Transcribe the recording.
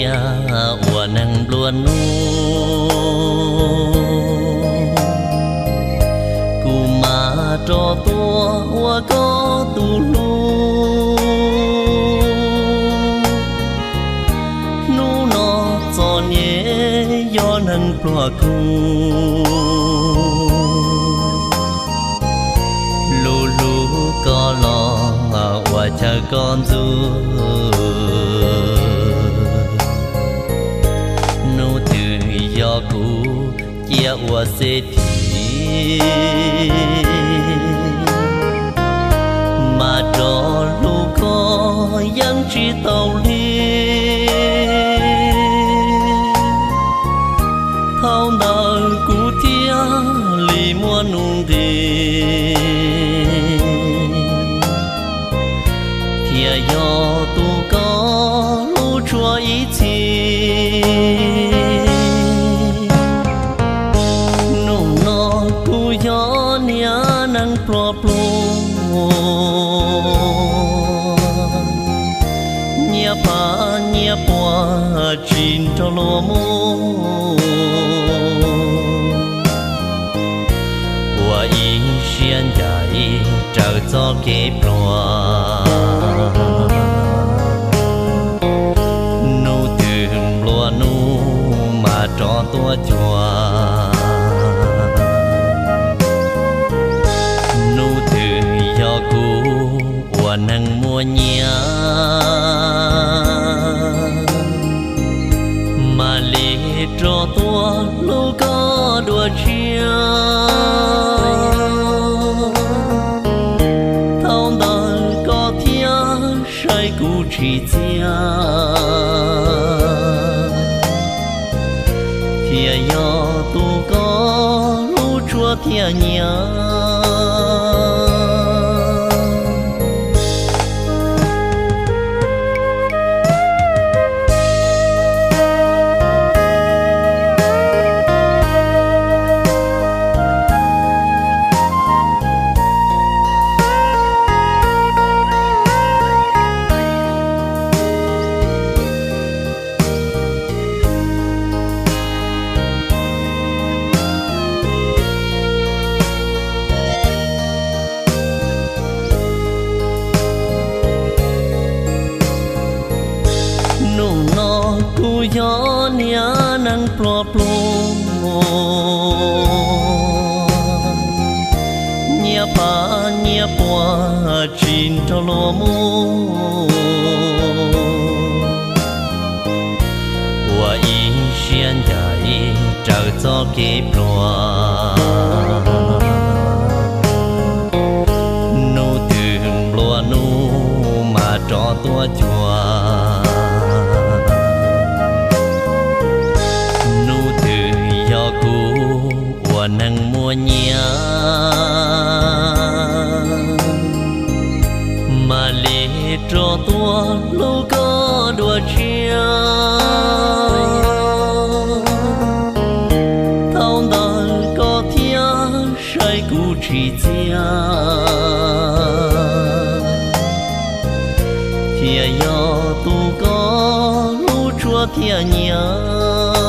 ntsia ua neeg nplua nuj, kuv mam rov tuaj ua koj tus hlub. Hnub no txom nyem yog neeg pluag kug, lub hlub koj los ua chaw koj ntxub. Hnub twg yog kuv cia ua xeb thim, mam rov hlub koj yeej tsis tau li. Thaum ntawd kuv thiaj li muaj nuj nqis, thiaj yog tus koj hlub tshua ib txhis. Hnub no kuv yog niag neeg pluag pluag, nyias pab nyias puas tsis nrog luag mus, ua ib siab ncaim raws txoj kev pluag. Hnub twg nplua nuj mas rov tuaj cuag, hnub twg yog kuv ua neeg muaj nyiaj, mam li rov tuaj hlub koj dua tshiab. Thaum ntawd koj thiaj saib kuv tsis txiaj, thiaj yog tus koj hlub tshua thiaj nyiam. Hnub no kuv yog niag neeg pluag pluag, nyias pab nyias puas tsis nrog luag mus, ua ib siab ncaim raws txoj kev pluag. Hnub twg nplua nuj mas rov tuaj cuag, hnub twg yog kuv ua neeg muaj nyiaj, mam li rov tuaj hlub koj dua tshiab. Thaum ntawd koj thiaj saib kuv tsis txiaj, thiaj yog tus koj hlub tshua thiaj nyiam.